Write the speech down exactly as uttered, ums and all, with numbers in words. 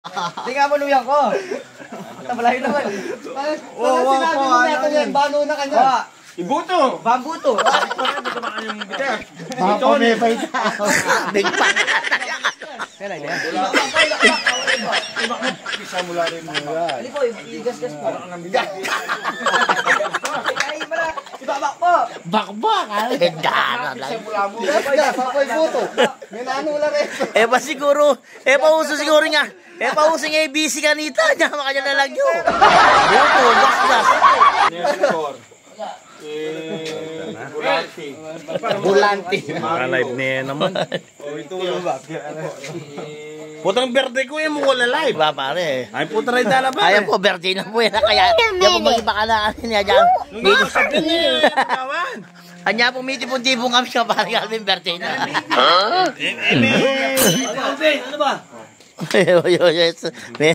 Di nga mo luyan ko. Tabalahin naman. Wala, sinabi mo na ito yan, bano na kanya. Ibuto! Bambuto! Baka po may pa ito. Big pa. Kailan yan? Isa mula rin mo. Hindi po, igasgas po. Ibabak po! Bakbak, ah. Dara lang. Igasgas, ako ibuto. May nanula rin. E pa siguro, e pa uso siguro nga. E pa uso nga A B C kanita, nya makanya na lang yun. Buto, gasgas. Next score. Eh, Bulante. Bulante. Naka-live ne naman. Putang birthday ko, e mu ko la-live. Ba, pare? Ay, puta rin dala, pare. Ayan po, birthday na po yan. Kaya, yan po mag-iba ka na, ano niya dyan. Nung sabi niya, kawan. Anya po, mitipon-tipon kami siya, pare, Alvin, birthday na. Ano ba?